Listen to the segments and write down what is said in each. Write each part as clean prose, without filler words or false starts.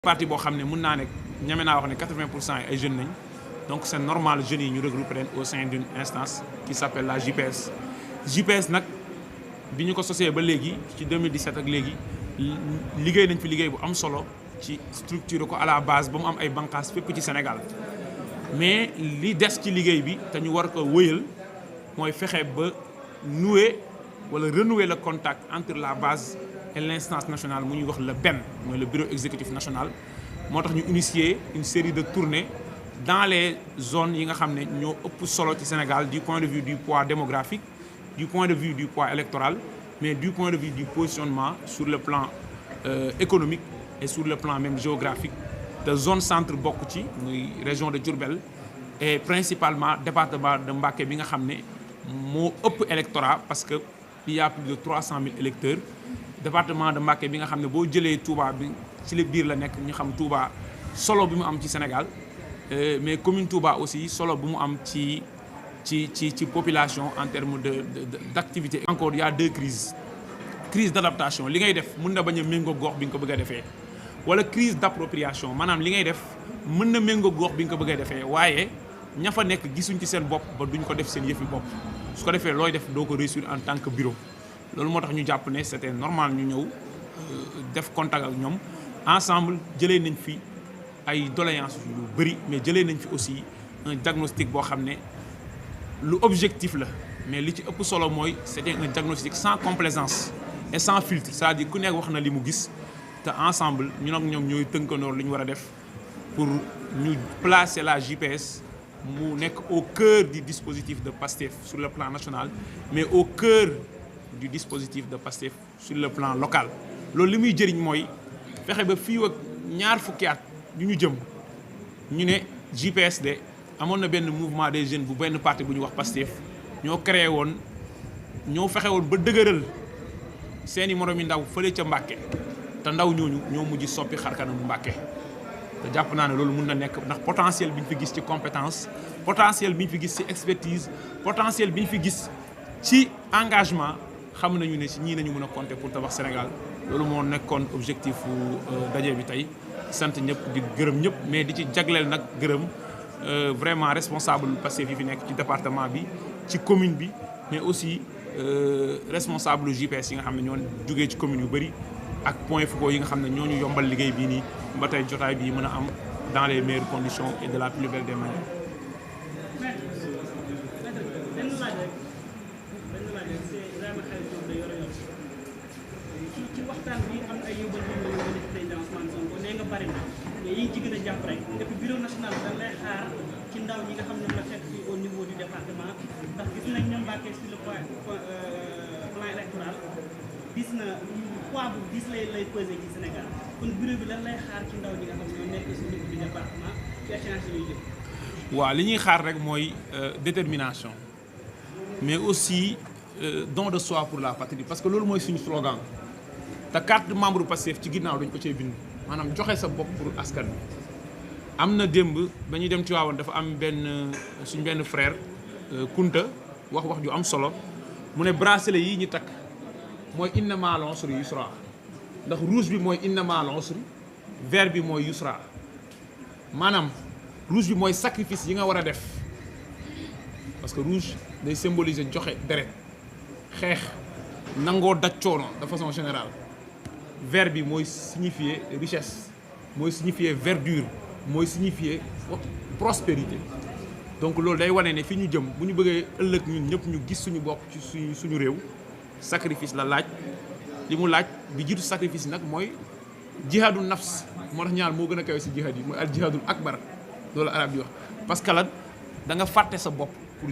parti boo xam ne mën naa ne ñeme naa wax ne 80% ay jeunes nañ donc c'est normal jeunes yi ñu regrouper leen au sein d'une instance qui s'appelle la JPS. JPS nag bi ñu ko sosee ba léegi ci 2017 ak léegi liggéey nañ fi liggéey bu am solo ci structure ko à la base ba mu am ay bànqaas fépp ci Sénégal mais li des ci liggéey bi te ñu war ko wëyal mooy fexe ba nouer wala renouer le contact entre la base et l'instance nationale mu ñuy wax le BEN mooy le bureau exécutif national moo tax ñu initier une série de tournées dans les zones yi nga xam ne ñoo ëpp solo ci Sénégal du point de vue du poids démographique du point de vue du poids électoral mais du point de vue du positionnement sur le plan économique et sur le plan même géographique de zone centre bokk ci muy région de Diourbel et principalement département de Mbacké bi nga xam ne moo ëpp électorat parce que il y a plus de 300 000 électeurs département de Mbacké bi nga xam ne boo jëlee Touba bi ci la biir la nekk ñu xam Touba solo bi mu am ci Sénégal mais commune Touba aussi solo bu mu am ci population en termes d'activité. Encore il y a deux crises crise d'adaptation li ngay def mën na bañ a méngoo gox bi nga ko bëgg a defee wala crise d'appropriation maanaam li ngay def mën na méngoo gox bi nga ko bëgg a defee waaye ña fa nekk gisuñ ci seen bopp ba duñ ko def seen yëfi bopp su ko defee looy def doo ko réussir en tant que bureau. loolu moo tax ñu jàpp ne c'était normal ñu ñëw def contact ak ñoom ensemble jëlee nañ fi ay doléances yu bëri mais jëlee nañ fi aussi un diagnostic boo xam ne lu objectif la mais li ci ëpp solo mooy c'était un diagnostic sans complaisance et sans filtre c'est-à-dire ku nekk wax na li mu gis te ensemble ñun ak ñoom ñooy tënkandoor li ñu war a def pour ñu placer la JPS mu nekk au cœur du dispositif de PASTEF sur le plan national mais au cœur du dispositif de PASTEF sur le plan local. loolu li muy jëriñ mooy fexe ba fii ak ñaar fukki at yu ñu jëm ñu ne JPS de amoon na benn mouvement des jeunes bu benn parti bu ñu wax PASTEF ñoo créé woon ñoo fexe woon ba dëgëral seeni moromi ndaw fële ca Mbacké te ndaw ñooñu ñoo mujj soppi xarkanamu Mbacké te jàpp naa ne loolu mun na nekk ndax potentiel bi ñu fi gis ci compétence potentiel bi ñu fi gis ci expertise potentiel bi ñu fi gis ci engagement xam nañu ne si ñii nañu mën a compter pour tabax Sénégal loolu moo nekkoon objectif daje bi tey sant ñëpp di gërëm ñëpp mais di ci jagleel nag gërëm vraiment responsable Pastef yi fi nekk ci département bi ci commune bi mais aussi responsable JPS yi nga xam ne ñoo jógee ci commune yu bëri ak point focaux yi nga xam ne ñoo ñu yombal liggéey bii nii ba tey jotaay bii mën a am dans les meilleures conditions et de la plus belle des manières. ci waxtaan bi am ay yóbbal yu ñu ci président Ousmane Sonko nee nga bari na mais yi ci gën a jàpp rek depuis bureau national dañ lay xaar ci ndaw ñi nga xam ne la fekk fii au niveau du département ndax gis nañ ñoom Mbacké sur le plan électoral gis na poids bu gis lay peser ci Sénégal kon bureau bi lan lay xaar ci ndaw ñi nga xam ne ñoo nekk sur le niveau du département ci échéance yi jëm. waaw li ñuy xaar rek mooy détermination mais aussi don de soi pour la patrie parce que loolu mooy suñu slogan. te carte membre Pastef ci ginnaaw dañ ko cee bind maanaam joxe sa bopp pour askan bi am na démb ba ñuy dem Tivaouane dafa am suñ benn frère Kunta wax ju am solo mu ne bracelet yi ñu takk mooy inna ma'al usri yusra ndax rouge bi mooy inna ma'al usri vert bi mooy yusra maanaam rouge bi mooy sacrifice yi nga war a def parce que rouge day symboliser joxe deret xeex nangoo daj coono de façon générale vert bi mooy signifier richesse mooy signifier verdure mooy signifier prospérité donc loolu day wane ne fi ñu jëm bu ñu bëggee ëllëg ñun ñëpp ñu gis suñu bopp ci suñu réew sacrifice la laaj li mu laaj bi jiitu sacrifice nag mooy jihaadu nafs moo tax ñaar moo gën a kawe si jihaad yi mooy al jihaadul akbar loolu arab di wax parce que lan da nga fàtte sa bopp pour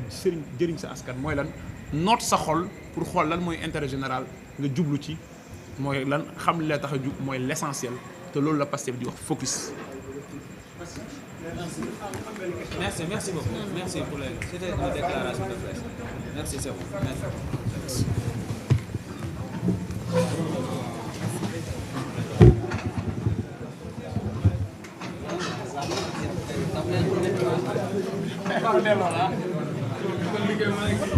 jëriñ sa askan mooy lan noot sa xol pour xool lan mooy intérêt général nga jublu ci mooy lan xam li la tax a jub mooy l'essentiel te loolu la Pastef di wax focus. Merci beaucoup. Merci pour c'était une déclaration de presse. Merci, c'est bon. Merci. Merci.